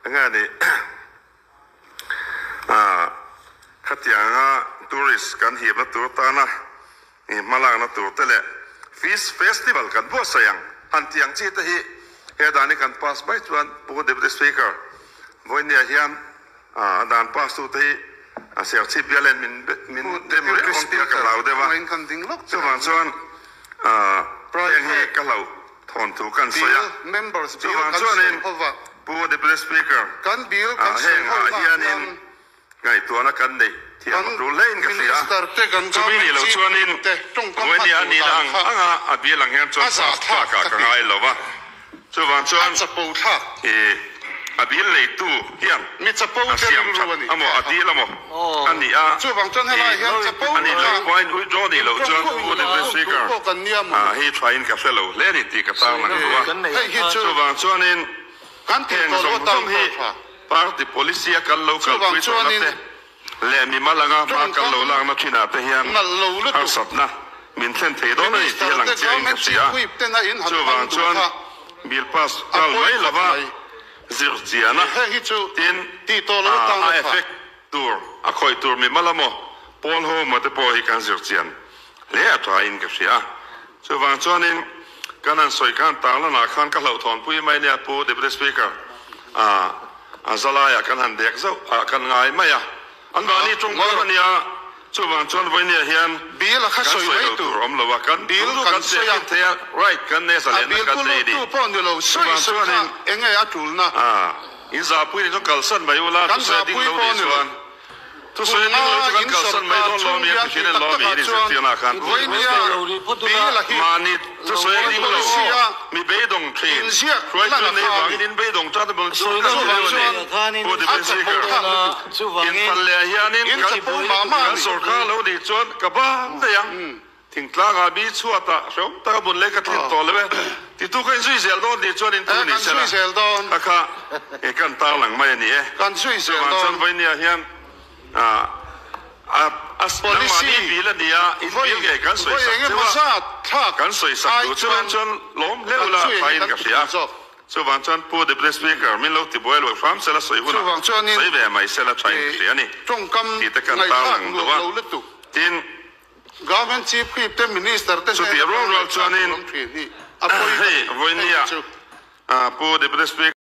Enge ni ah khatianga tourist kan hipna tur tana i hmalakna tur te leh fish festival kan buatsaih ang han tih ang chi te hi he dan hi kan pass mai chuan Pu Deputy Speaker vawinia hian a dan pass tu te hi a Serchhip bial hian min min dem reng awm tih a ka hlau deuh a, chuvang chuan heng hi ka hlauh thawnthu kan sawi a, chuvang chuanin Pu Deputy Speaker heng ah hianin ngaihtuahna kan neih thiam a tul hlein ka hria a, chumi nih loh chuanin vawinia a nihna ang anga a bial ang hian chuan pass tlakah ka ngai lo va. Chuvang chuan i a dil neitu hian a siam that amaw a dil amaw a nih a, i a nih loh pawhin withdraw nih loh chuan Pu Deputy Speaker hi thain ka hre lo hle a ni tih ka tarlang duh a. Chuvang chuanin heng zawng zawng hi party policy a kal lo kalpui tawhna te leh mimal anga hma kal lo lakna thinah te hian harsatna min thlen thei dawn a ni tih a lang chiangin ka hria. Chuvang chuan bill pass nghal mai lova zir chiana tin a effect tur a khawih tur mimal amaw pawl ho emaw te pawh hi kan zir chian hle a thain ka hria. Chuvang chuanin kan han sawi khan tarlanah khan ka hlauhthawnpui mai nia Pu Deputy Speaker a zalaiah kan han dek zauh ah kan ngai mai a, an mahni tawngkam a nia, chuvang chuan vawinia hian kan sawi lo tur awm lo a, kan duh duh kan tehkhin thei a, right kan nei a zalehna kan nei a ni. Chuvang chuanin in zahpui ni chuan kalsan mai ula, thusawi ding lo nih chuan. Thusawi ding lo chu kan kalsan mai dawn lo mi a ti thin en lo mi in inzirtirna khan mahni thusawi ding lo mi beidawng thin hruaitu nei vangin in beidawng tan a bang chu kan ti deuh a ni. Pu Deputy Speaker, inthlan leh ah hianin kan sorkar lo nih chuan ka bang daih ang. Thingtlang ah mi chhuat ah hreawm tak a bun leh ka tlin tawh lo e. Titu ka inzui zel dawn tih chuan in thu ni se la, a kha e kan tarlang mai a ni e. Chuvang chuan vawinia hian a nangmahni bil a ni a, in bil ngei kan sawi sak cheu a, kan sawi sak duh chuan chuan lawm hleuh la thain ka hria. Chuvang chuan Pu Deputy Speaker min lo tibuai lo hram se la sawi hunah sawi ve mai se la thain ka hria a ni tih te kan tarlang duh a. Tin. Government Chief Whip te Minister te Chutih hnena rual rual tawng chuanin leh thlak tur awm thin hi a pawi hei ka ti. vawinia Hei chu. Pu Deputy Speaker.